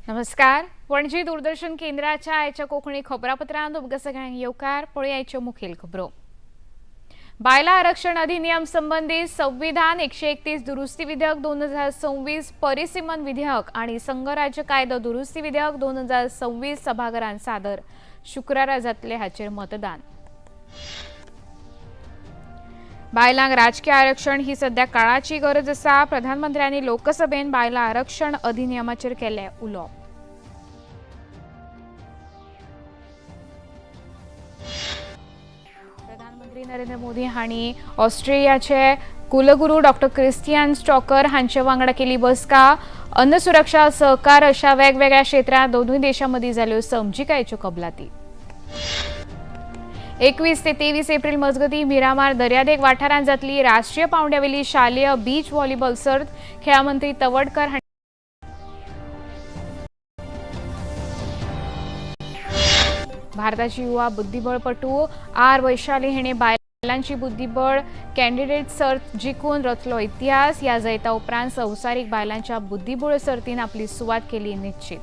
नमस्कार, पणजी दूरदर्शन केंद्राच्या आयच्या कोंकणी खबरापत्रांत तुमकां सगळ्यांक येवकार. पळया आयच्यो मुखेल खबरो. बायलां आरक्षण अधिनियम संबंदी संविधान 131 दुरुस्ती विधेयक 2026, परिसीमन विधेयक आणि संघराज्य कायदो दुरुस्ती विधेयक 2026 सभाघरांत सादर. शुक्रारा जातले हाचेर मतदान. बायलांक राजकीय आरक्षण ही सध्या काळाची गरज आसा. प्रधानमंत्र्यांनी लोकसभेन बायलां आरक्षण अधिनियमाचेर केलें उलोवप. प्रधानमंत्री नरेंद्र मोदी हांणी ऑस्ट्रेलियाचे कुलगुरू डॉक्टर क्रिस्टियन स्टॉकर हांचे वांगडा केली बसका. अन्न सुरक्षा सहकार अशा वेगवेगळ्या क्षेत्रांत दोनूय देशां मदीं जाल्यो समजिकायेच्यो कबलाती. 21 ते 23 एप्रिल मजगतीं मिरामार दर्यादेग वाठारांत जातली राष्ट्रीय पांवड्यावेली शालेय बीच व्हॉलीबॉल सर्त. खेळां मंत्री तवडकर हांणी भारताची युवा बुद्धिबळपटू आर वैशाली हिणे बायलांची बुद्धिबळ कॅन्डिडेट सर्त जिखून रचलो इतिहास. ह्या जैता उपरांत संवसारीक बायलांच्या बुद्धिबळ सर्तीन आपली सुवात केली निश्चित.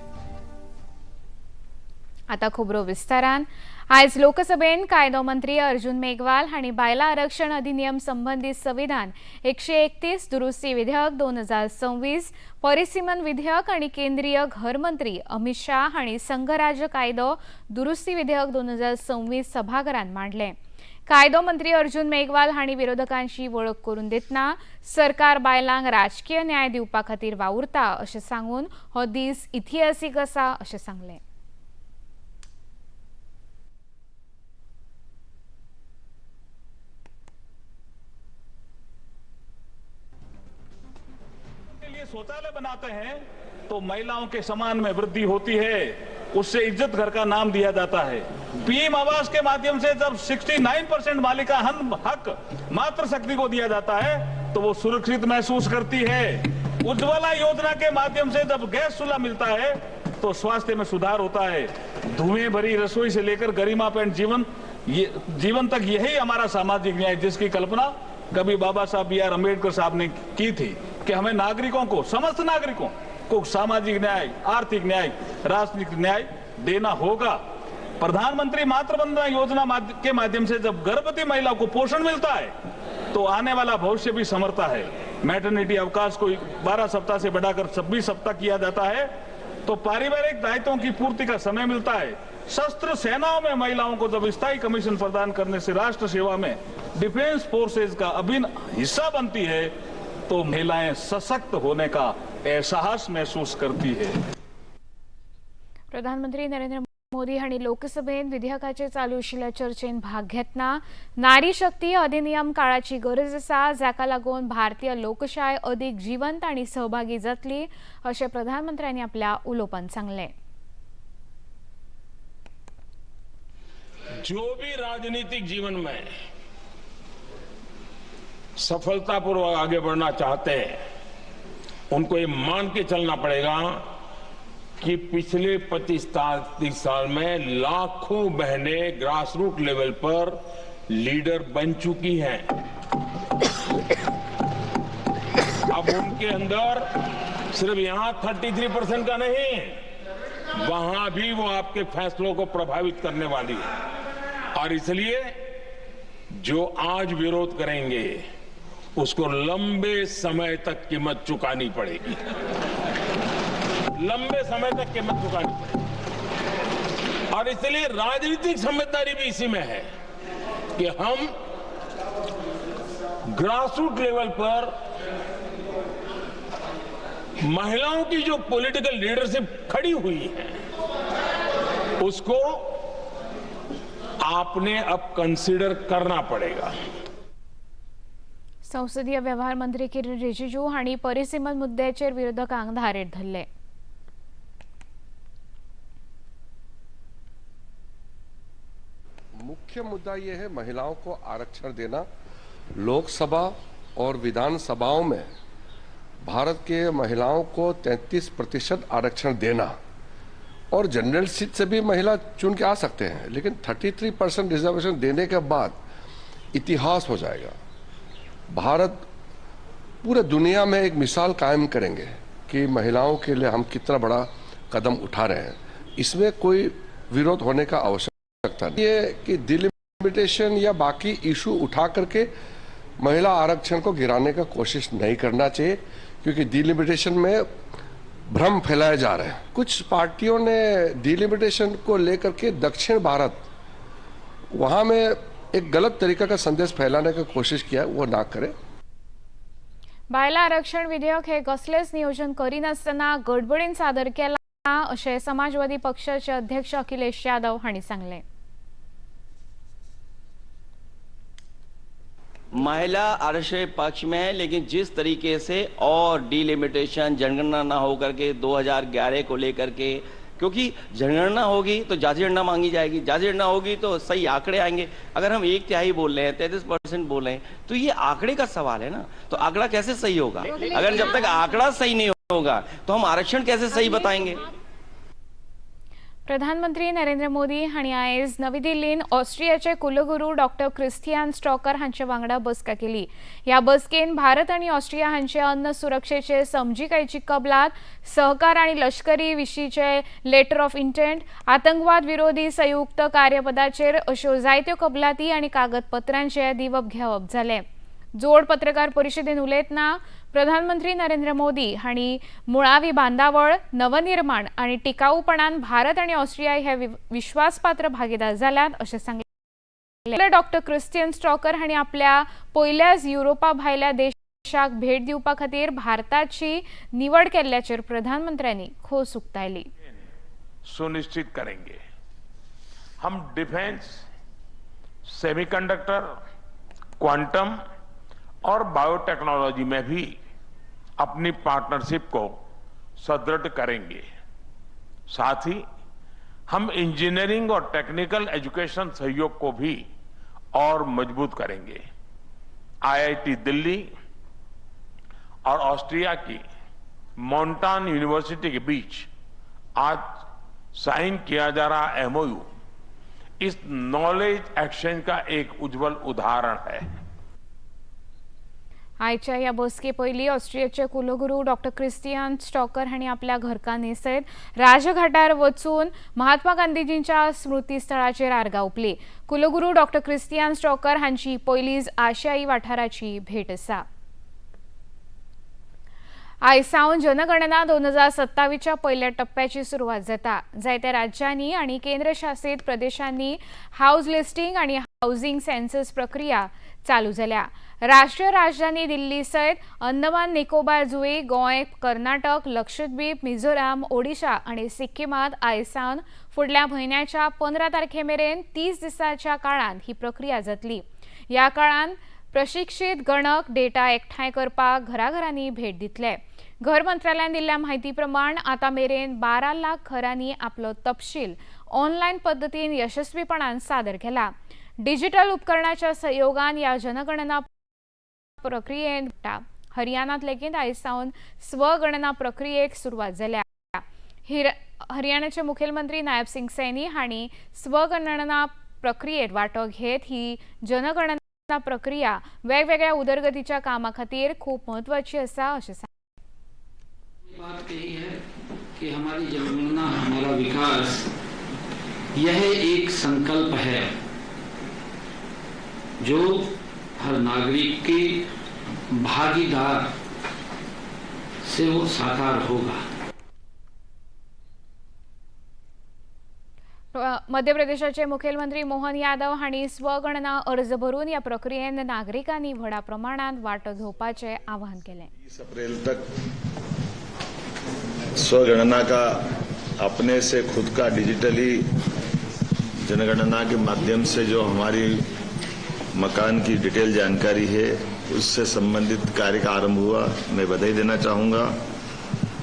आता खबरो विस्तारान. आयज लोकसभेन कायदो मंत्री अर्जुन मेघवाल हांणी बायलां आरक्षण अधिनियम संबंदी संविधान 131 दुरुस्ती विधेयक 2026, परिसीमन विधेयक आणि केंद्रीय घरमंत्री अमित शाह हांणी संघराज्य कायदो दुरुस्ती विधेयक 2026 सभाघरांत मांडलें. कायदो मंत्री अर्जुन मेघवाल हांणी विरोधकांशी वळख करून दितना सरकार बायलांक राजकीय न्याय दिवपा खातीर वावुरता अशें सांगून हो दीस इतिहासीक आसा अशें सांगलें. के लिए शौचालय बनाते हैं तो महिलाओं के सम्मान में वृद्धि होती है, उससे इज्जत घर का नाम दिया जाता है. पीएम आवास के माध्यम से जब 69% मालिकाना हक मातृ शक्ति को दिया जाता है तो वो सुरक्षित महसूस करती है. उज्ज्वला योजना के माध्यम से जब गैस चूल्हा मिलता है तो स्वास्थ्य में सुधार होता है. धुएं भरी रसोई से लेकर गरिमा पेंट जीवन ये जीवन तक यही हमारा सामाजिक न्याय, जिसकी कल्पना कभी बाबा साहब बी are Ambedkar साहब ने की थी कि हमें नागरिकों को, समस्त नागरिकों को सामाजिक न्याय, आर्थिक न्याय, राजनीतिक न्याय देना होगा. प्रधानमंत्री मातृवंदना योजना के माध्यम से जब गर्भवती महिला को पोषण मिलता है तो आने वाला भविष्य भी संवरता है. मैटरनिटी अवकाश को 12 सप्ताह से बढ़ाकर 26 सप्ताह किया जाता है तो पारिवारिक दायित्वों की पूर्ति का समय मिलता है. शस्त्र सेनाओं में महिलाओं को जब स्थायी कमीशन प्रदान करने से राष्ट्र सेवा में डिफेंस फोर्सेज का अभिन्न हिस्सा बनती है तो महिलाएं सशक्त होने का एहसास महसूस करती है. प्रधानमंत्री नरेंद्र मोदी हांणी लोकसभेत विधेयकाचेर चालू आशिल्ल्या चर्चेन भाग घेतना नारी शक्ती अधिनियम काळाची गरज आसा, जाका लागून भारतीय लोकशाय अदीक जिवंत आनी सहभागी जातली अशें प्रधानमंत्र्यांनी आपल्या उलोवपांत सांगलें. जो भी राजनीतिक जीवन में सफलतापूर्वक आगे बढ़ना चाहते हैं उनको ये मान के चलना पड़ेगा कि पिछले 25-30 साल में लाखों बहनें ग्रासरूट लेवल पर लीडर बन चुकी हैं. अब उनके अंदर सिर्फ यहां 33% का नहीं, वहां भी वो आपके फैसलों को प्रभावित करने वाली है. और इसलिए जो आज विरोध करेंगे उसको लंबे समय तक कीमत चुकानी पड़ेगी, लंबे समय तक कीमत चुकानी पड़ेगी. और इसलिए राजनीतिक समझदारी भी इसी में है कि हम ग्रासरूट लेवल पर महिलाओं की जो पॉलिटिकल लीडरशिप खड़ी हुई है उसको आपने अब कंसीडर करना पड़ेगा. संसदीय व्यवहार मंत्री किरण रिजिजू हांणी परिसीमन मुद्द्याचेर विरोधकांक धारेर धरले. मुख्य मुद्दा यह है महिलाओं को आरक्षण देना. लोकसभा और विधानसभाओं में भारत के महिलाओं को 33% आरक्षण देना और जनरल सीट से भी महिला चुन के आ सकते हैं, लेकिन 33% रिजर्वेशन देने के बाद इतिहास हो जाएगा. भारत पूरे दुनिया में एक मिसाल कायम करेंगे कि महिलाओं के लिए हम कितना बड़ा कदम उठा रहे हैं, इसमें कोई विरोध होने का आवश्यकता नहीं है कि डिलिमिटेशन या बाकी इशू उठा करके महिला आरक्षण को गिराने का कोशिश नहीं करना चाहिए, क्योंकि डिलिमिटेशन में भ्रम फैलाया जा रहा है। कुछ पार्टियों ने डिलिमिटेशन को लेकर के दक्षिण भारत वहाँ में एक गलत तरीका का संदेश फैलाने का कोशिश किया, वो ना करें। बायला आरक्षण विधेयक हे कसलेच नियोजन करिनासतना गडबडीन सादर केलां अशें समाजवादी पक्षाचे अध्यक्ष अखिलेश यादव हांणी सांगलें। महिला आरक्षण पक्ष में है, लेकिन जिस तरीके से और डिलिमिटेशन जनगणना ना हो करके 2011 को लेकर के, क्योंकि जनगणना होगी तो जाति गणना मांगी जाएगी, जाति गणना होगी तो सही आंकड़े आएंगे। अगर हम 1/3 बोल रहे हैं, 33% बोल रहे हैं, तो ये आंकड़े का सवाल है ना, तो आंकड़ा कैसे सही होगा? अगर जब तक आंकड़ा सही नहीं होगा तो हम आरक्षण कैसे सही बताएंगे? प्रधानमंत्री नरेंद्र मोदी हांणी आयज नवी दिल्लीन ऑस्ट्रियाचे कुलगुरू डॉक्टर क्रिस्तियान स्टॉकर हांचे वांगडा बसका केली। ह्या बसकेन भारत आनी ऑस्ट्रिया हांचे अन्न सुरक्षेचे समजिकायेची कबलात, सहकार आनी लश्करी विशींचे लेटर ऑफ इंटेंट, आतंकवाद विरोधी संयुक्त कार्यपदाचेर अश्यो जायत्यो कबलाती आनी कागदपत्रांचे दिवप घेवप जालें। जोड पत्रकार परिशदेन उलयतना प्रधानमंत्री नरेंद्र मोदी हांणी मुळावी बांदावळ, नवनिर्माण आनी टिकाऊपणान भारत आनी ऑस्ट्रिया हे विश्वासपात्र भागीदार जाल्यात अशें सांगलें। डॉक्टर क्रिस्टियन स्टॉकर हांणी आपल्या पयल्याच युरोपा भायल्या देशाक भेट दिवपा खातीर भारताची निवड केल्ल्याचेर प्रधानमंत्र्यांनी खोस उक्तायली। सुनिश्चित करेंगे। हम डिफेंस, सेमीकंडक्टर, क्वांटम और बायोटेक्नोलॉजी में भी अपनी पार्टनरशिप को सुदृढ़ करेंगे। साथ ही हम इंजीनियरिंग और टेक्निकल एजुकेशन सहयोग को भी और मजबूत करेंगे। आईआईटी दिल्ली और ऑस्ट्रिया की मोंटान यूनिवर्सिटी के बीच आज साइन किया जा रहा एमओयू इस नॉलेज एक्सचेंज का एक उज्जवल उदाहरण है। आयच्या ह्या बसके पयलीं ऑस्ट्रियाचे कुलगुरू डॉक्टर क्रिस्तियान स्टॉकर हांणी आपल्या घरकान्नी सयत राजघाटार वचून महात्मा गांधीजींच्या स्मृतीस्थळाचेर आर्गां ओंपली। कुलगुरू डॉक्टर क्रिस्तियान स्टॉकर हांची पयलीच आशियाई वाठाराची भेट आसा। आयज सावन जनगणना 2027च्या पयल्या टप्प्याची सुरवात जाता। जायत्या राज्यांनी आनी केंद्रशासीत प्रदेशांनी हावज लिस्टिंग आनी हावजींग सेन्सस प्रक्रिया चालू जाल्या। राष्ट्रीय राजधानी दिल्ली सयत अंदमान निकोबार जुंवे, गोंय, कर्नाटक, लक्षद्वीप, मिझोराम, ओडिशा आनी सिक्कीमांत आयज सावन फुडल्या म्हयन्याच्या 15 तारखे मेरेन 30 दिसांच्या काळांत ही प्रक्रिया जातली। ह्या काळांत प्रशिक्षीत गणक डेटा एकठांय करपाक घराघरांनी भेट दितले। घर मंत्रालयान दिल्ल्या म्हायती प्रमाण आतां मेरेन 12 लाख घरांनी आपलो तपशील ऑनलायन पद्दतीन यशस्वीपणान सादर केला। डिजिटल उपकरणाच्या सहयोगान ह्या जनगणना प्रक्रियेंत हरियाणांत लेगीत आयज सावन स्वगणना प्रक्रियेक सुरवात जाल्या। हरियाणाचे मुखेलमंत्री नायब सिंग सैनी हांणी स्वगणना प्रक्रियेत वांटो घेत ही जनगणना प्रक्रिया वेगवेगळ्या उदरगतीच्या कामा खातीर खूब म्हत्वाची आसा अशें सांगलें। बात कही है कि हमारी जनगणना हमारा विकास, यह एक संकल्प है जो हर नागरिक के भागीदार से वो साकार होगा। मध्य प्रदेशाचे मुखेलमंत्री मोहन यादव हांणी स्वगणना अर्ज भरून ह्या प्रक्रियेन नागरिकांनी व्हडा प्रमाणात वांटो घेवपाचें आवाहन केलें। 20 अप्रैल तक स्वगणना का अपने से खुद का डिजिटली जनगणना के माध्यम से जो हमारी मकान की डिटेल जानकारी है उससे संबंधित कार्य का आरंभ हुआ। मैं बधाई देना चाहूँगा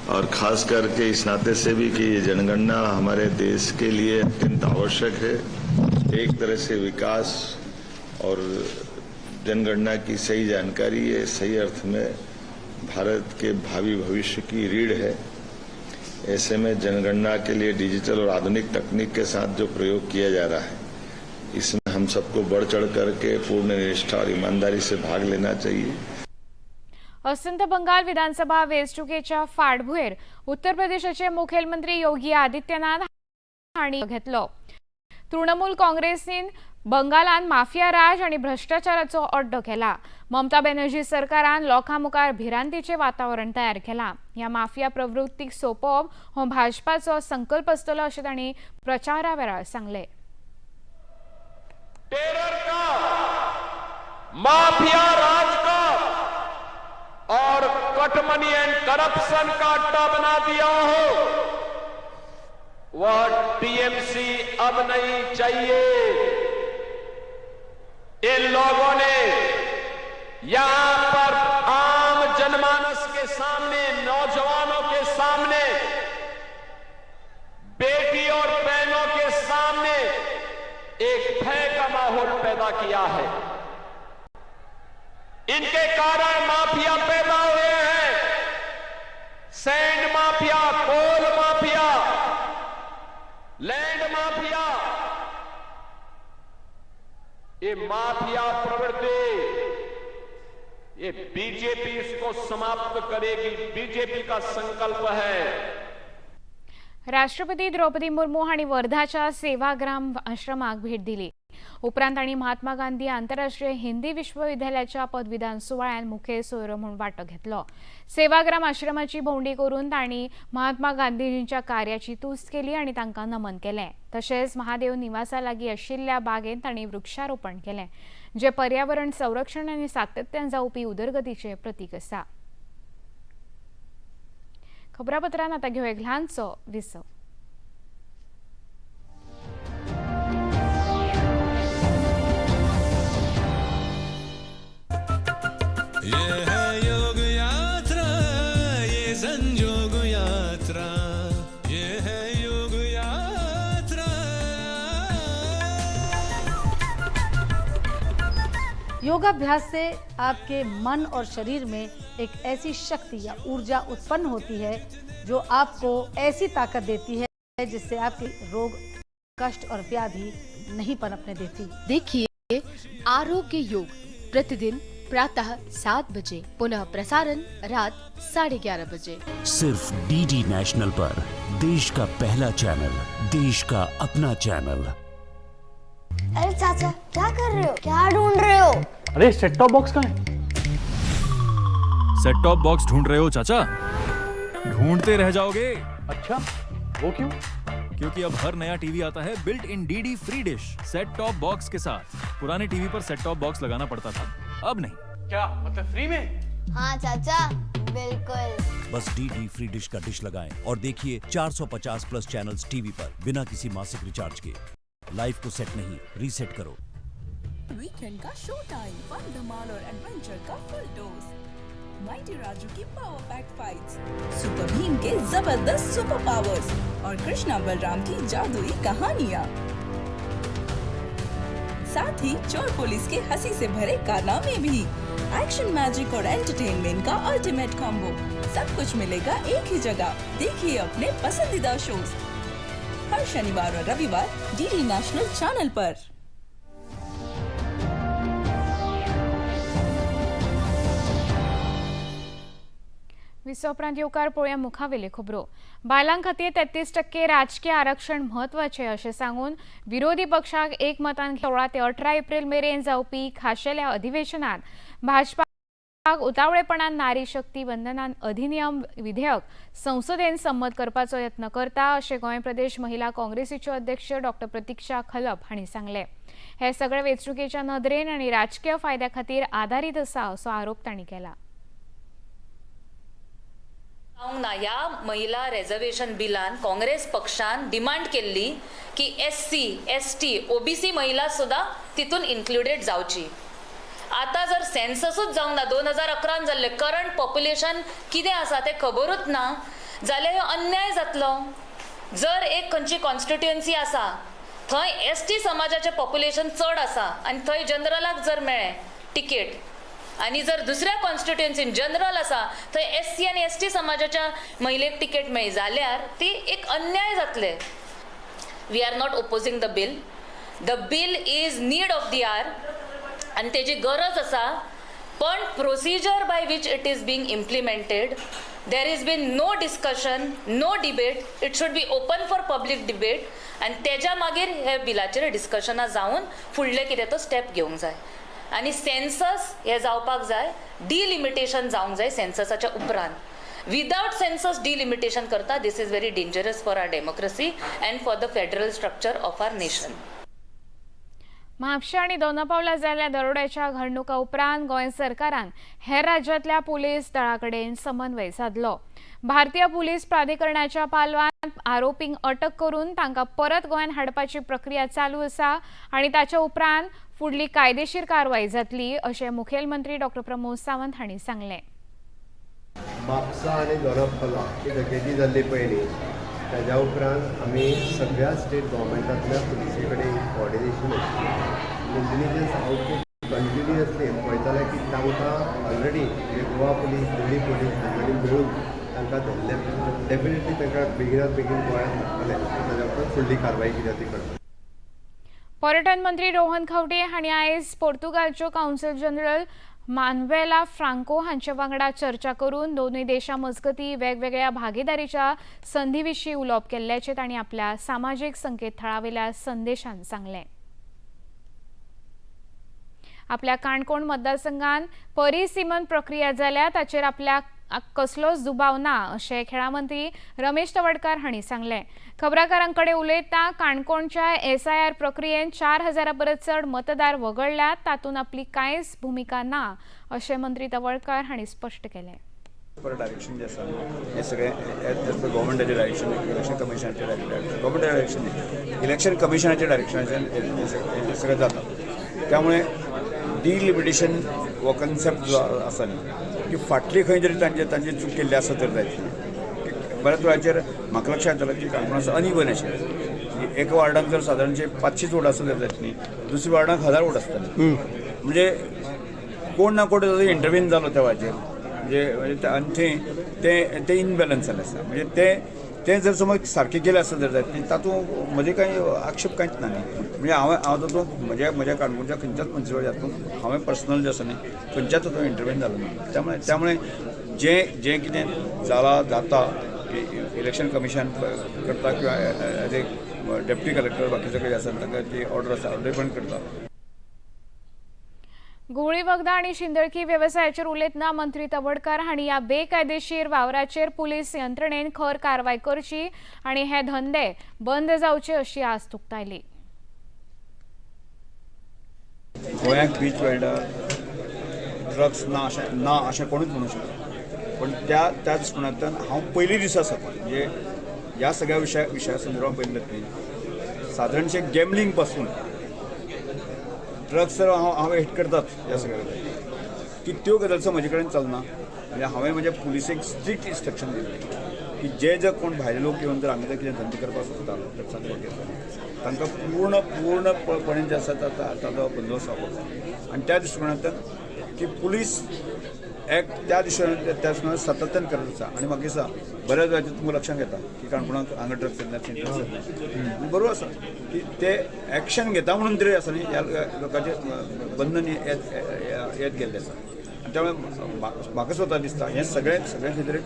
और खास करके इस नाते से भी कि ये जनगणना हमारे देश के लिए अत्यंत आवश्यक है। एक तरह से विकास और जनगणना की सही जानकारी ये सही अर्थ में भारत के भावी भविष्य की रीढ़ है। ऐसे में जनगणना के लिए डिजिटल और आधुनिक तकनीक के साथ जो प्रयोग किया जा रहा है इसमें हम सबको बढ़ चढ़ करके पूर्ण निष्ठा और ईमानदारी से भाग लेना चाहिए। अस्तंत बंगाल विधानसभा वेंचणुकेच्या फाटभुंयेर उत्तर प्रदेशाचे मुखेलमंत्री योगी आदित्यनाथ हांणी घेतलो. तृणमूल काँग्रेसीन बंगालान माफिया राज आनी भ्रश्टाचाराचो अड्डो केला. ममता बॅनर्जी सरकारान लोकां मुखार भिरांतीचें वातावरण तयार केलां. ह्या माफिया प्रवृत्तीक सोंपोवप हो भाजपाचो संकल्प आसतलो अशें तांणी प्रचारा वेळार सांगलें. टेरर का, माफिया राज का और कटमनी एंड करप्शन का अड्डा बना दिया हो, वह टीएमसी अब नहीं चाहिए. इन लोगों ने यहां पर आम जनमानस के सामने, नौजवानों के सामने, बेटी और बहनों के सामने एक भय का माहौल पैदा किया है. इनके कारण माफिया पैदा हुए हैं, sand mafia, coal mafia, land mafia. ये माफिया प्रवृत्ति, ये बीजेपी इसको समाप्त करेगी, बीजेपी का संकल्प है. राष्ट्रपती द्रौपदी मुर्मू हांणी वर्धाच्या सेवाग्राम आश्रमाक भेट दिली. उपरांत तांणी महात्मा गांधी आंतरराष्ट्रीय हिंदी विश्वविद्यालयाच्या पदवीदान सुवाळ्यांत मुखेल सोयरो म्हूण वांटो घेतलो. सेवाग्राम आश्रमाची भोंवडी करून तांणी महात्मा गांधीजींच्या कार्याची तुस्त केली आनी तांकां नमन केलें. तशेंच महादेव निवासा लागीं आशिल्ल्या बागेंत तांणी वृक्षारोपण केलें, जें पर्यावरण संरक्षण आनी सातत्यान जावपी उदरगतीचें प्रतीक आसा. खबरापत्रांत आतां घेवया एक ल्हानसो विसव. ये है योग यात्रा, ये संजोग यात्रा, ये है योग यात्रा. योगाभ्यास से आपके मन और शरीर में एक ऐसी शक्ति या ऊर्जा उत्पन्न होती है जो आपको ऐसी ताकत देती है जिससे आपके रोग, कष्ट और व्याधि नहीं पनपने देती. देखिए आरोग्य योग प्रतिदिन प्रातः 7 बजे, पुनः प्रसारण रात 11:30 बजे. सिर्फ डीडी नेशनल पर, देश का पहला चैनल, देश का अपना चैनल. अरे चाचा, क्या कर रहे हो? क्या ढूंढ रहे हो? अरे, सेट टॉप बॉक्स कहाँ है? सेट टॉप बॉक्स ढूंढ रहे हो चाचा? ढूंढते रह जाओगे. अच्छा, वो क्यों? क्योंकि अब हर नया टीवी आता है built in DD free dish set top box K साथ. पुराने टीवी पर सेट टॉप बॉक्स लगाना पड़ता था, अब नहीं. क्या मतलब, फ्री में? हाँ चाचा, बिल्कुल. बस डीडी फ्री डिश का डिश लगाएं और देखिए 450 प्लस चैनल्स टीवी पर बिना किसी मासिक रिचार्ज के. लाइफ को सेट नहीं, रीसेट करो. वीकेंड का शो टाइम, फन, धमाल और एडवेंचर का फुल डोज. माइटी राजू की पावर पैक फाइट्स, सुपर भीम के जबरदस्त सुपर पावर्स और कृष्णा बलराम की जादुई कहानियाँ, साथ ही चोर पुलिस के हंसी से भरे कारनामे भी. एक्शन, मैजिक और एंटरटेनमेंट का अल्टीमेट कॉम्बो, सब कुछ मिलेगा एक ही जगह. देखिए अपने पसंदीदा शोज हर शनिवार और रविवार डीडी नेशनल चैनल पर. विसव उपरांत येवकार. पळोवया मुखावेल्यो खबरो. बायलां खातीर 33% राजकीय आरक्षण म्हत्वाचें अशें सांगून विरोधी पक्षाक एकमतान 16 ते 18 एप्रील मेरेन जावपी खाशेल्या अधिवेशनात भाजपाक उतावळेपणान नारी शक्ती वंदनान अधिनियम विधेयक संसदेन संमत करपाचो यत्न करता अशें गोंय प्रदेश महिला काँग्रेसीच्यो अध्यक्ष डॉक्टर प्रतिक्षा खलप हांणी सांगलें. हे सगळे वेंचणुकेच्या नदरेन आनी राजकीय फायद्या खातीर आदारीत आसा असो आरोप तांणी केला. जावंक ना. ह्या महिला रेजर्वेशन बिलान काँग्रेस पक्षान डिमांड केल्ली की S C, S T, OBC महिला सुद्दां तितून इन्क्लुडेड जावची. आतां जर सेन्ससूच जावंक ना, 2011न जाल्लें, करंट पॉप्युलेशन कितें आसा तें खबरूच ना जाल्यार ह्यो अन्याय जातलो. जर एक खंयची कॉन्स्टिट्युएन्सी आसा, थंय एस टी समाजाचें पॉप्युलेशन चड आसा आनी थंय जनरलाक जर मेळ्ळें तिकेट आनी जर दुसऱ्या कॉन्स्टिट्युएन्सीन जनरल आसा, थंय एस सी आनी एस टी समाजाच्या महिलेक तिकेट मेळ्ळी जाल्यार ती एक अन्याय जातले. We are not opposing the bill. The bill is need of the hour आनी तेजी गरज आसा. पण procedure by which it is being implemented, there is been no discussion, no debate. It should be open for public debate आनी तेज्या मागीर हे बिलाचेर डिस्कशनां जावन फुडलें कितें तो स्टेप घेवंक जाय आनी सेन्सस हे जावपाक जाय, डिलिमिटेशन जावंक जाय सेन्ससाच्या उपरांत. विदावट सेन्सस डिलिमिटेशन करता, this is very dangerous for our democracy and for the federal structure of our nation. Mapusa आनी दोनापावला जाल्ल्या दरोड्याच्या घडणुका उपरांत गोंय सरकारान हेर राज्यांतल्या पुलीस दळा कडेन समन्वय सादलो. भारतीय पुलीस प्राधिकरणाच्या पालवान आरोपींक अटक करून तांकां परत गोंयांत हाडपाची प्रक्रिया चालू आसा आनी ताच्या उपरांत फुडली कायदेशीर कारवाय जातली अशें मुखेलमंत्री डॉ प्रमोद सावंत हांणी सांगलें. म्हापसा आनी दोनापावला ही डकेती जाल्ली पयलीं ताज्या उपरांत आमी सगळ्या स्टेट गव्हर्मेंटांतल्या पुलिसे कडेन कॉर्डिनेशन आशिल्लें. इंटेलिजन्स आउटफीट कंटिन्युअसली पळयताले की तांकां ऑलरेडी म्हणजे गोवा पुलीस, दिल्ली पुलीस हांच्यांनी मेळून तांकां धरले. डेफिनेटली तांकां बेगिनात बेगीन गोंयांत हाडटले. ताज्या उपरांत फुडली कारवाय कितें ती करतले. पर्यटन मंत्री रोहन खंवटे हांणी आयज पोर्तुगालच्यो कावन्सिल जनरल मानवेला फ्रांको हांचे वांगडा चर्चा करून दोनूय देशां मजगतीं वेगवेगळ्या भागीदारीच्या संदी विशीं उलोवप केल्ल्याचें तांणी आपल्या सामाजीक संकेतथळावेल्या संदेशान सांगलें. आपल्या काणकोण मतदारसंघात परिसीमन प्रक्रिया जाल्या ताचेर आपल्याक कसलोच दुबाव ना अशें खेळां मंत्री रमेश तवडकार हांणी सांगलें. खबराकारां कडेन उलयतना काणकोणच्या एसआयआर प्रक्रियेन 4000 परस चड मतदार वगळल्यात, तातूंत आपली कांयच भुमिका ना अशें मंत्री तवडकार हांणी स्पश्ट केलें. पर डायरेक्शन जे आसा हें सगळें एज पर गव्हर्मेंटाचें डायरेक्शन, इलेक्शन कमिशनाचें डायरेक्शन, गव्हर्मेंटाचें डायरेक्शन न्ही, इलेक्शन कमिशनाच्या डायरेक्शनाच्यान हें सगळें जाता. त्यामुळे डिलिमिटेशन हो कन्सेप्ट जो आसा न्ही की फाटली खंय तरी तांचे तांची चूक केल्ली आसा तर जायत. बऱ्याच वेळाचेर म्हाका लक्षांत येतालें की काणकोण अनइवन आशिल्लें. एका वार्डान जर सादारणशे 500 वोट आसा तर जायत न्ही, दुसऱ्या वार्डान 1000 वोट आसताले. म्हणजे कोण ना कोण ताजो इंटरवीन जालो त्या वेळाचेर, म्हणजे आनी थंय ते ते इनबॅलन्स जालें आसा. म्हणजे ते ते जर समज सारकें केलें आसत जर जायत न्ही, तातूंत म्हजे कांय आक्षेप कांयच ना न्ही. म्हणजे हांव तातूंत म्हज्या म्हज्या काणकोणच्या खंयच्याच मुन्सिपालिटी हातूंत हांवें पर्सनल जें आसा न्ही खंयच्याच तातूंत इंटरवीन जालो ना. त्यामुळे त्यामुळे जें जें कितें जालां जाता इलेक्शन कमिशन करता किंवा एज ए डेप्युटी कलेक्टर बाकी सगळे आसा तांकां ती ऑर्डर आसा, ऑर्डर पण करता. गोळी वखदां आनी शिंदळकी वेवसायाचेर उलयतना मंत्री तवडकार हांणी ह्या बेकायदेशीर वावराचेर पुलीस यंत्रणेन खर कारवाय करची आनी हे धंदे बंद जावचे अशी आस्त उक्तायली. गोंयांत बीच वेल्डर ड्रग्स ना अशें ना अशें कोणूच म्हणूंक शकना, पूण त्या त्याच कोणांतल्यान हांव पयली दिसा साकून म्हणजे ह्या सगळ्या विशया संदर्भात पयलीं न्ही सादारणशें गॅमलींग पासून ड्रग्स तर हांव हांव हेट करतात ह्या सगळ्या गजाली की त्यो गजाली म्हजे कडेन चलना. म्हणजे हांवें म्हज्या पुलिसेक स्ट्रिक्ट इन्स्ट्रक्शन दिल्लें की जे जे कोण भायले लोक येवन जर हांगा जर कितें धंदे करपाक सोदता ड्रग्सांचे वगैरे तांकां पूर्ण पूर्णपणे जे आसा ताजो बंदोबस्त जावपाक जाय. आनी त्या दृश्टिकोणांतल्यान की पुलीस एक्ट त्या दृश्टिकोणांतल्यान सातत्यान करत आसा. आनी म्हाका दिसता बऱ्याच वेळाचेर तुमकां लक्षांत येता की काणकोणांत हांगा ड्रग्स येतले थंय ड्रग्स येतले, बरोबर आसा की ते एक्शन घेता म्हणून तरी आसा न्ही ह्या लोकांचें बंधन येत गेल्लें आसा. आनी त्यामुळे म्हाका स्वता दिसता हें सगळें सगळें खंय तरी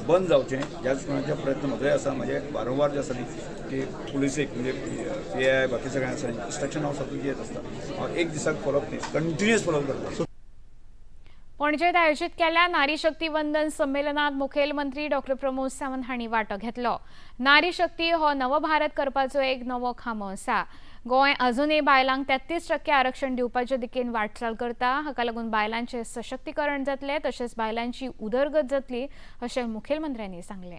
बंद जावचें ह्या दृश्टिकोणाचे प्रयत्न म्हजोय आसा. म्हजे वारंवार जे आसा न्ही की पुलिसेक म्हणजे पी I बाकी सगळें आसा इन्स्ट्रक्शन हांव सतत दियत आसता. हांव एक दिसाक फॉलोअप न्ही, कंटिन्युअस फॉलोअप करता. पणजेत आयोजीत केल्ल्या नारी शक्ती वंदन संमेलनात मुखेलमंत्री डॉ प्रमोद सावंत हांणी वांटो घेतलो. नारी शक्ती हो नवभारत करपाचो एक नवो खांबो आसा. गोंय अजूनय बायलांक 33% आरक्षण दिवपाचे दिकेन वाटचाल करता. हाका लागून बायलांचें सशक्तीकरण जातलें तशेंच बायलांची उदरगत जातली अशें मुखेलमंत्र्यांनी सांगलें.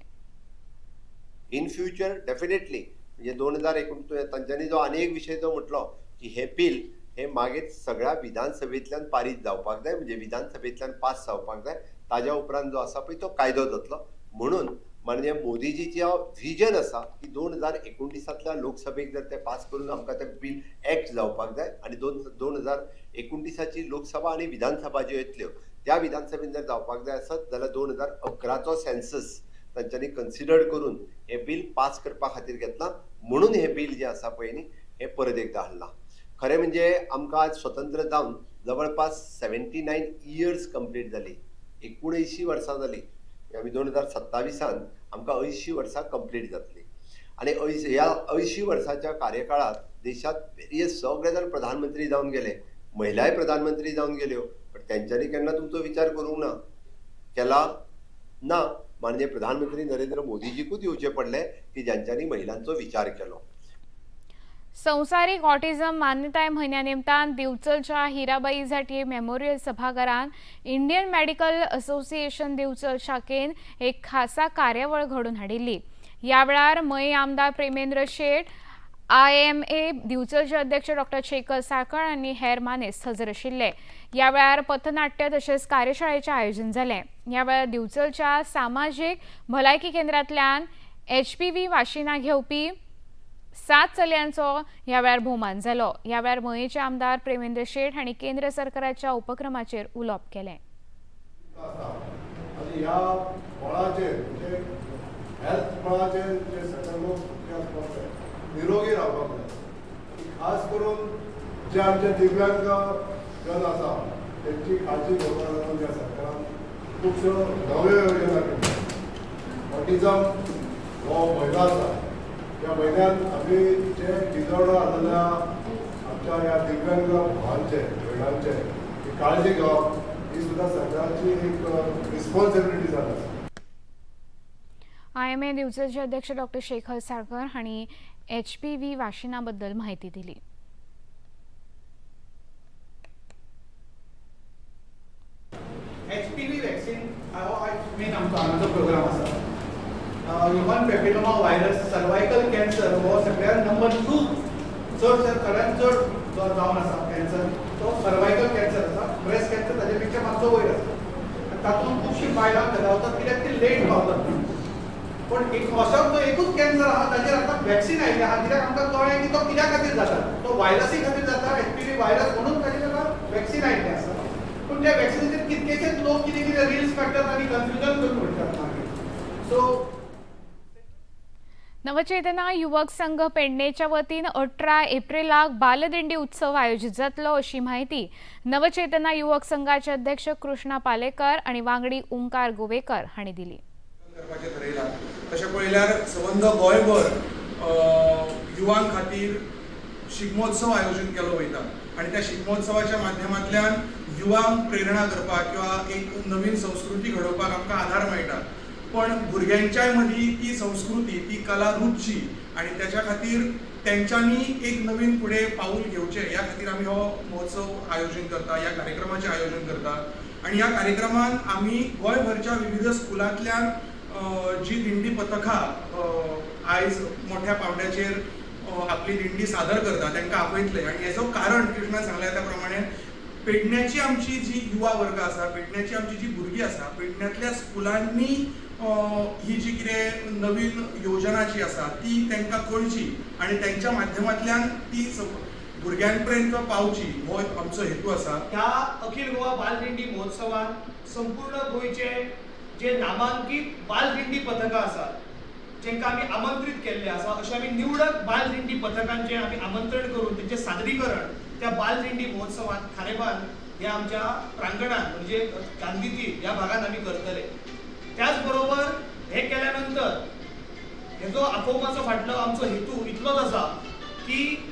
इन फ्युचर डेफिनेटली म्हणजे 2019 तांच्यांनी जो आनी एक विशय जो म्हटलो की हे बिल हे मागीर सगळ्या विधानसभेंतल्यान पारीत जावपाक जाय, म्हणजे विधानसभेंतल्यान पास जावपाक जाय, ताज्या उपरांत जो आसा पळय तो कायदो जातलो. म्हणून माननीय मोदीजीचें विजन आसा की 2029 लोकसभेक जर ते पास करून आमकां तें बिल एक्ट जावपाक जाय आनी 2029 लोकसभा आनी विधानसभा ज्यो येतल्यो त्या विधानसभेन जर जावपाक जाय आसत जाल्यार 2011चो सेन्सस तांच्यांनी कन्सिडर करून हें बिल पास करपा खातीर घेतलां. म्हणून हें बिल जें आसा पळय न्ही हें परत एकदां हाडलां. खरें म्हणजे आमकां आज स्वतंत्र जावन जवळपास 79 इयर्स कंप्लीट जाली, 79 वर्सां जाली. आमी 2027 आमकां 80 वर्सां कंप्लीट जातली आनी ह्या 80 वर्साच्या कार्यकाळात देशात वेरियस सगळे जाण प्रधानमंत्री जावन गेले, महिलाय प्रधानमंत्री जावन गेल्यो, पण तेंच्यांनी केन्ना तुमचो विचार करूंक ना, केला ना. माननीय प्रधानमंत्री नरेंद्र मोदीजीकूच येवचें पडलें की ज्यांच्यांनी महिलांचो विचार केलो. संवसारीक ऑटिझम मान्यताय म्हयन्या निमतान दिवचलच्या हिराबाई झांटये मेमोरियल सभाघरान इंडियन मेडिकल असोसिएशन दिवचल शाखेन एक खासा कार्यावळ घडोवन हाडिल्ली. ह्या वेळार मये आमदार प्रेमेंद्र शेट, IMA दिवचलचे अध्यक्ष डॉक्टर शेखर साळकर आनी हेर मानेस्त हजर आशिल्ले. ह्या वेळार पथनाट्य तशेंच कार्यशाळेचें आयोजन जालें. ह्या वेळार दिवचलच्या सामाजीक भलायकी केंद्रांतल्यान HPV वाशिनां घेवपी 7 चलयांचो ह्या वेळार भोवमान जालो. ह्या वेळार मयेचे आमदार प्रेमेंद्र शेट हांणी केंद्र सरकाराच्या उपक्रमाचेर उलोवप केलें. ह्या मळाचेर म्हणजे हेल्थ मळाचेर जे सगळे लोक सुखी आसपाक जाय, निरोगी रावपाक जाय, खास करून जे आमचे दिव्यांग जन आसा तेंची काळजी घेवपाक लागून ह्या सरकारान खुबश्यो नव्यो योजना केल्यो. ऑटिझम हो म्हयनो आसा, ह्या म्हयन्यान आमी जे डिजॉर्डर आसलेल्या आमच्या ह्या दिव्यांग भावांचे भयणांचे ही काळजी घेवप ही सुद्दां सरकाराची एक रिस्पॉन्सिबिलिटी जावन आसा. IMA दिवचलचे अध्यक्ष डॉक्टर शेखर साळकर हांणी HPV वाशिना बद्दल म्हायती दिली. HPV vaccine हो मेन आमचो हांगाचो प्रोग्राम आसा. Human papilloma virus cervical cancer हो सगळ्यात नंबर 2 चड सगळ्यात चड जो जावन आसा कॅन्सर, तो सर्वायकल कॅन्सर आसा. ब्रेस्ट कॅन्सर ताजे पेक्षा मातसो वयर आसा. तातूंत खुबशीं बायलां गावतात कित्याक ती लेट पावतात. पण एक असो जो एकूच कॅन्सर आसा ताजेर आतां वॅक्सीन आयिल्लें आसा, कित्याक आमकां कळ्ळें की तो कित्या खातीर जाता, तो व्हायरसी खातीर जाता, HPV virus, म्हणून ताजेर आतां वॅक्सीन आयिल्लें आसा. पूण त्या वॅक्सिनाचेर कितकेशेच लोक कितें कितें रिल्स काडटात आनी कन्फ्युजन करून उडटात मागीर. सो नवचेतना युवक संघ पेडणेच्या वतीन 18 एप्रिलाक बालदिंडी उत्सव आयोजित जातलो अशी माहिती नवचेतना युवक संघाचे अध्यक्ष कृष्णा पालेकर आणि वांगडी ओंकार गोवेकर हांणी दिली. तशें पळयल्यार संबंद गोंयभर युवां खातीर शिगमोत्सव आयोजन केलो वयता आनी त्या शिगमोत्सवाच्या माध्यमांतल्यान युवांक प्रेरणा करपाक किंवा एक नवीन संस्कृती घडोवपाक आमकां आधार मेळटा. पण भुरग्यांच्याय मदीं ती संस्कृती, ती कला रुजची आनी त्याच्या खातीर तेंच्यांनी एक नवीन फुडें पावूल घेवचें ह्या खातीर आमी हो महोत्सव आयोजन करता, ह्या कार्यक्रमाचें आयोजन करता. आनी ह्या कार्यक्रमान आमी गोंयभरच्या विविध स्कुलांतल्यान जी दिंडी पथकां आयज मोठ्या पावंड्याचेर आपली दिंडी सादर करता तांकां आपयतले. आनी हेजो कारण कृष्णान सांगलें त्या प्रमाणे पेडण्याची आमची जी युवा वर्ग आसा, पेडण्याची आमची जी भुरगीं आसा, पेडण्यांतल्या स्कुलांनी ही जी कितें नवीन योजना जी आसा ती तांकां कळची आनी तांच्या माध्यमांतल्यान ती भुरग्यां पर्यंत पावची हो आमचो हेतू आसा. ह्या अखिल गोवा बालदिंडी महोत्सवान संपूर्ण गोंयचे जे नामांकीत बालदिंडी पथकां आसात जेंकां आमी आमंत्रीत केल्ले आसा, अशें आमी निवडक बालदिंडी पथकांचें आमी आमंत्रण करून तेंचें सादरीकरण त्या बालदिंडी महोत्सवान खारेबान ह्या आमच्या प्रांगणान म्हणजे गांधी तीर ह्या भागान आमी करतले. त्याच बरोबर हे केल्या नंतर हेजो आपोवपाचो फाटलो आमचो हेतू इतलोच आसा की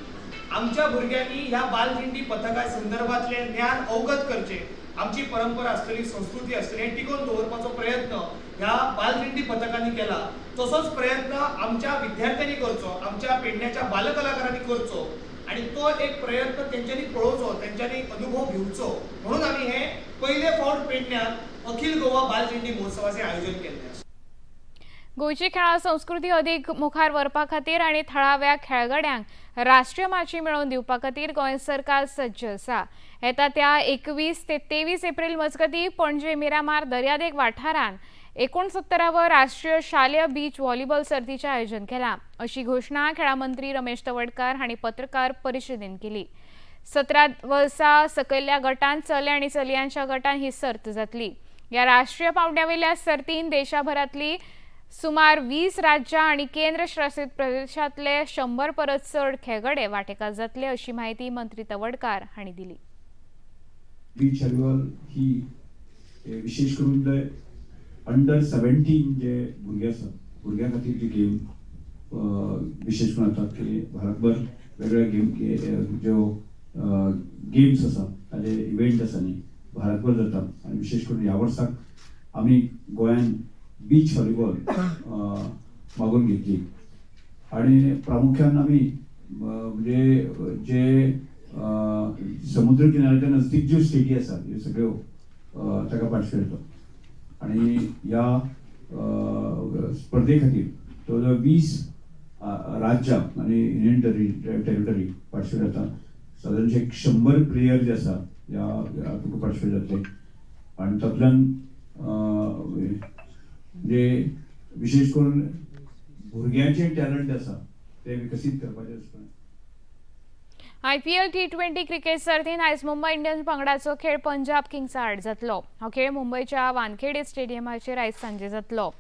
आमच्या भुरग्यांनी ह्या बालदिंडी पथका संदर्भातलें ज्ञान अवगत करचें, आमची परंपरा आसतली, संस्कृती आसतली हें टिकोवन दवरपाचो प्रयत्न ह्या बालदिंडी पथकांनी केला. तसोच प्रयत्न आमच्या विद्यार्थ्यांनी करचो, आमच्या पेडण्याच्या बालकलाकारांनी करचो आनी तो एक प्रयत्न तेंच्यांनी पळोवचो, तेंच्यांनी अनुभव घेवचो म्हणून आमी हे पयले फावट पेडण्यात अखिल गोवा बालदिंडी महोत्सवाचें आयोजन केल्लें आसा. गोंयची खेळां संस्कृती अदीक मुखार व्हरपा खातीर आनी थळाव्या खेळगड्यांक राष्ट्रीय माची मेळोवन दिवपा खातीर गोंय सरकार सज्ज आसा. येता त्या 21 ते 23 एप्रिल मजगतीं पणजे मिरामार दर्यादेग वाठारांत 69व्या राष्ट्रीय शालेय बीच व्हॉलीबॉल सर्तीचें आयोजन केलां अशी घोशणा खेळां मंत्री रमेश तवडकार हांणी पत्रकार परिशदेंत केली. 17 वर्सां सकयल्ल्या गटांत चले आनी चलयांच्या गटांत ही सर्त जातली. ह्या राष्ट्रीय पावंड्यावेल्या सर्तीन देशभरांतली सुमार 20 राज्यां आनी केंद्र शासित प्रदेशांतले 100 परस चड खेळगडे वांटेकार जातले अशी माहिती मंत्री तवडकार हांणी दिली. बीच व्हॉलीबॉल ही विशेष करून जे अंडर 17 जे भुरगे आसात, भुरग्यां खातीर जी गेम विशेष करून जातात की भारतभर वेगवेगळे गेम ज्यो गेम्स आसा ताजे इव्हेंट आसा न्ही भारतभर जाता आनी विशेष करून ह्या वर्साक आमी गोंयान बीच व्हॉलीबॉल मागून घेतली आनी प्रामुख्यान आमी म्हणजे जे समुद्र किनाऱ्याच्या नजदीक ज्यो स्टेटी आसा ह्यो सगळ्यो ताका पार्टिसिपेट जाता आनी ह्या स्पर्धे खातीर जवळ जवळ 20 राज्यां आनी युनियन टेरिटरी पार्टिसिपेट जाता. सादारणशे 100 प्लेयर जे आसा ह्या तुका पार्टिसिपेट जातले आनी तातूंतल्यान म्हणजे विशेष करून भुरग्यांचें टॅलंट आसा तें विकसीत करपाचें आसता. IPL T20 cricket सर्तीन आयज मुंबय इंडियन्स पंगडाचो खेळ पंजाब किंग्सा आड जातलो. हो खेळ मुंबयच्या वानखेडे स्टेडियमाचेर आयज सांजे जातलो.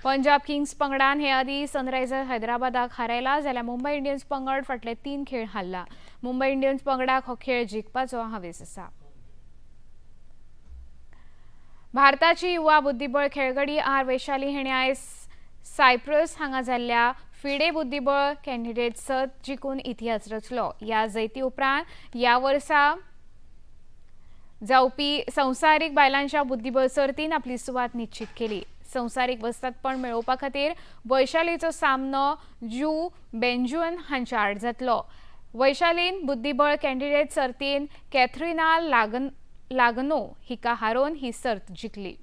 पंजाब किंग्स पंगडान हे आदीं सनरायझर्स हैदराबादाक हारयला जाल्यार मुंबय इंडियन्स पंगड फाटले 3 खेळ हारला. मुंबय इंडियन्स पंगडाक हो खेळ जिखपाचो हावेस आसा. भारताची युवा बुद्धिबळ खेळगडी आर वैशाली हिणें आयज सायप्रस हांगा जाल्ल्या फिडे बुद्धिबळ कॅन्डिडेट सर्त जिखून इतिहास रचलो. ह्या जैती उपरांत ह्या वर्सा जावपी संवसारीक बायलांच्या बुद्धिबळ सर्तीन आपली सुवात निश्चित केली. संवसारीक वस्तादपण मेळोवपा खातीर वैशालीचो सामनो जू बेंजुअन हांच्या आड जातलो. वैशालीन बुद्धिबळ कॅन्डिडेट सर्तीन कॅथरिना लागनो हिका हारोवन ही सर्त जिखली.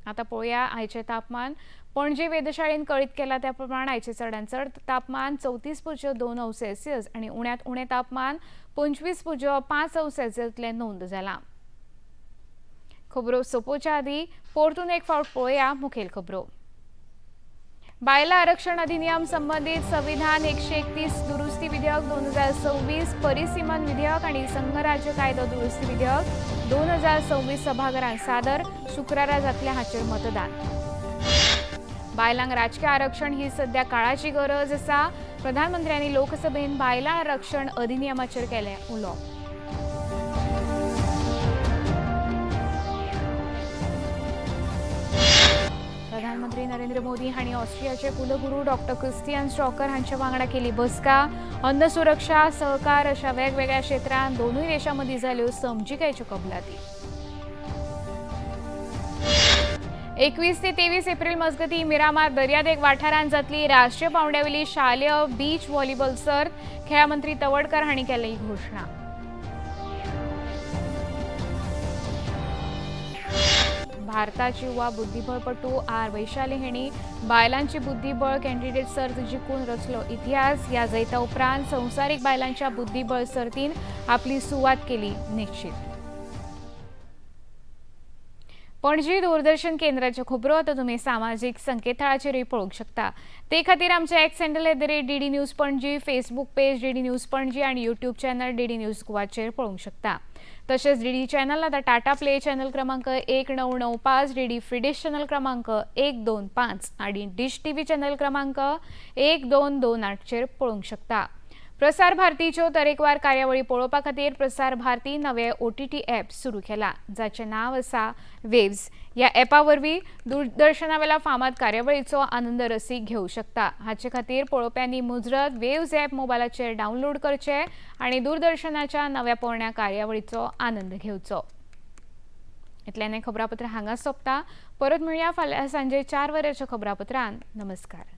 आता पळोवया आयचें तापमान. पणजे वेधशाळेन कळीत केला त्या प्रमाण आयचें चडांत चड तापमान 34.2 अंश सेल्सियस आनी उण्यांत उणें तापमान 25.5 अंश सेल्सियसलें नोंद जालां. खबरो सोंपोवच्या आदीं परतून एक फावट पळोवया मुखेल खबरो. बायलां आरक्षण अधिनियम संबंदीत संविधान 131 दुरुस्ती विधेयक 2026, परिसीमन विधेयक आनी संघराज्य कायदो दुरुस्ती विधेयक 2026 सभाघरांत सादर. शुक्रारा जातलें हाचेर मतदान. बायलांक राजकीय आरक्षण ही सध्या काळाची गरज आसा. प्रधानमंत्र्यांनी लोकसभेन बायलां आरक्षण अधिनियमाचेर केलें उलोवप. प्रधानमंत्री नरेंद्र मोदी हांणी ऑस्ट्रियाचे कुलगुरू डॉक्टर क्रिस्टियन स्टॉकर हांच्या वांगडा केली बसका. अन्न सुरक्षा सहकार अशा वेगवेगळ्या क्षेत्रांत दोनूय देशां मदीं जाल्यो समजिकायच्यो कबलाती. 21 ते 23 एप्रिल मजगतीं मिरामार दर्यादेग वाठारांत जातली राष्ट्रीय पांवड्यावेली शालेय बीच व्हॉलीबॉल सर्त. खेळां मंत्री तवडकर हांणी केली ही घोशणा. भारताची युवा बुद्धिबळपटू आर वैशाली हिणी बायलांची बुद्धिबळ कॅन्डिडेट सर्त जिखून रचलो इतिहास. ह्या जैता उपरांत संवसारीक बायलांच्या बुद्धिबळ सर्तीन आपली सुवात केली निश्चित. पणजी दूरदर्शन केंद्राच्यो खबरो आतां तुमी सामाजीक संकेतथळाचेरूय पळोवंक शकता. ते खातीर आमचे X handle @DD News Panaji, Facebook page DD News Panaji आनी यूट्यूब चॅनल DD news गोवाचेर पळोवंक शकता. तशेंच डीडी चॅनल आतां टाटा प्ले चॅनल क्रमांक 1995, डीडी फ्री डिश चॅनल क्रमांक 125 आनी डिश टीव्ही चॅनल क्रमांक 1228चेर पळोवंक शकता. प्रसार भारतीच्यो तरेकवार कार्यावळी पळोवपा खातीर प्रसार भारती नवे OTT app सुरू केला जाचें नांव आसा वेव्स. ह्या ॲपा वरवीं दूरदर्शनावेल्या फामाद कार्यावळीचो आनंद रसीक घेवं शकता. हाचे खातीर पळोवप्यांनी मुजरत वेव्स ॲप मोबायलाचेर डावनलोड करचें आनी दूरदर्शनाच्या नव्या पोरण्या कार्यावळीचो आनंद घेवचो. इतल्यान हें खबरापत्र हांगा सोंपता. परत मेळया फाल्यां सांजे 4 वरांच्या खबरापत्रान. नमस्कार.